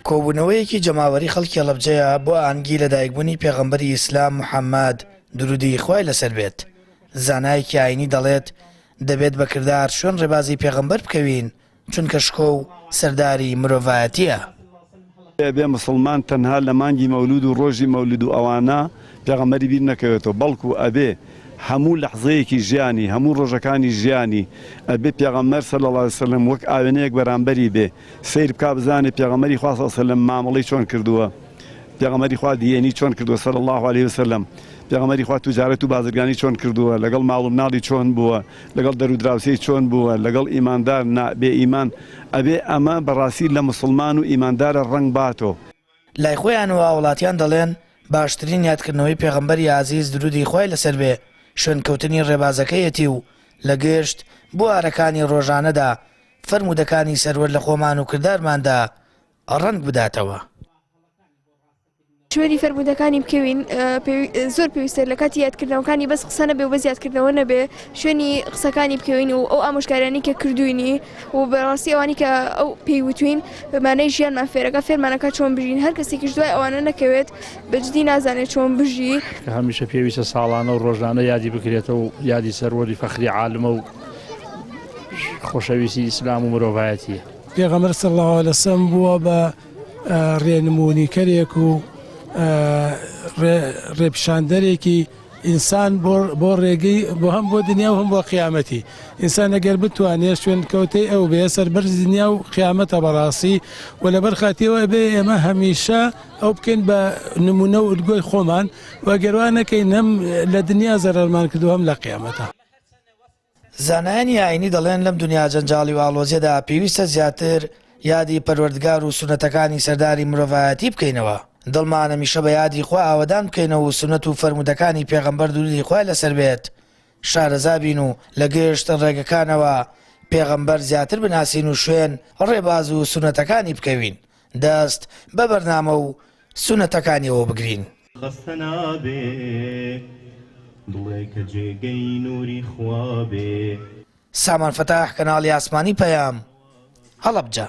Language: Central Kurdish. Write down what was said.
کۆبوونەوەیەکی جەماوەری خەڵکی هەڵەبجەیە بۆ ئاهەنگی لەدایکبوونی پێغەمبەری ئیسلام محەممەد، دروودی خوای لەسەر بێت. زانایەکی ئایینی دەڵێت، دەبێت بە کردار شوێن ڕێبازی پێغەمبەر بکەوین، چونکە شکۆ و سەرداری مرۆڤایەتییە. ئەبێ موسڵمان تەنها لە مانگی مەولود و ڕۆژی مەولود و ئەوانە پێغەمبەری بیر نەکەوێتەوە، بەڵکو ئەبێ هەموو لەحزەیەکی ژیانی، هەموو ڕۆژەکانی ژیانی ئەبێ پێغەمبەر صلی اللە علیە وسلم وەک ئاوێنەیەک بەرامبەری بێ، سەیر بکا بزانێ پێغەمبەری خوا صلی اللە علیە وسلم مامەڵەی چۆن کردووە، پێغەمبەری خوا دیێنی چۆن کردووە صلی اللە علیە وسلم، پێغەمبەری خوا توجارەت و بازرگانی چۆن کردووە، لەگەڵ ماڵ و مناڵی چۆن بووە، لەگەڵ دەرو دراوسێی چۆن بووە، لەگەڵ ئیماندار نا بێ ئیمان، ئەبێ ئەمە بەڕاستی لە موسڵمان و ئیماندارە ڕەنگ باتۆ. لای خۆیانەوە هاوڵاتیان دەڵێن، باشترین یادکردنەوەی پێغەمبەری ئازیز درودی خوای لەسەر بێ شوێنکەوتنی ڕێبازەکەیەتی و لە گشت بوارەکانی ڕۆژانەدا فەرموودەکانی سەروەر لە خۆمان و کردارماندا ڕەنگ بداتەوە. شوێنی فەرموودەکانی بکەوین زۆر پێویستە لە کاتی یادکردنەوەکانی بەس قسە نەبێ و بەس یادکردنەوە نەبێ شوێنی قسەکانی بکەوین و ئەو ئامۆژگاریانی کە کردوینی و بەڕاستی ئەوانی کە ئەو پێی وتوین بەمانەی ژیانمان فێرەکە فێرمانەکە چۆن بژین هەر کەسێکیش دوای ئەوانە نەکەوێت بەجدی نازانێت چۆن بژی. کە هەمیشە پێویستە ساڵانە و ڕۆژانە یادی بکرێتەوە و یادی سەروەری فەخری عالمە و خۆشەویستی ئیسلام و مرۆڤایەتیە. پێغەمبەر صلی اللە علیە وسلم بووە بە ڕێنموونیکەرێک و ڕێپیشاندەرێکی ئینسان بۆ ڕێگەی بۆ هەم بۆ دنیا و هەم بۆ قیامەتی ئینسان ئەگەر بتوانێت شوێنکەوتەی ئەو بێ سەربەرزی دنیا و قیامەتە بەڕاستی و لەبەر خاتیەوە ئەبێ ئێمە هەمیشە ئەو بکەین بە نمونە و الگۆی خۆمان و گەر وا نەکەین هەم لە دنیا زەرەرمان کردو هەم لە قیامەتە. زانایانی ئاینی دەڵێن لەم دونیا جەنجاڵی و ئاڵۆزیەدا پێویستە زیاتر یادی پەروەردگار و سوننەتەکانی سەرداری مرۆڤایەتی بکەینەوە، دڵمان هەمیشە بە یادی خوا ئاوەدان بکەینەوە و سوننەت و فەرموودەکانی پێغەمبەر دروودی خوای لەسەر بێت شارەزا بین و لە گشت ڕێگەکانەوە پێغەمبەر زیاتر بناسین و شوێن ڕێباز و سوننەتەکانی بکەوین دەست بە بەرنامە و سوننەتەکانیەوە بگرین. خەستە نابێ دڵێ کە جێگەی نوری خوا بێ. سامان فەتاح کەناڵی ئاسمانی پەیام، هەڵەبجە.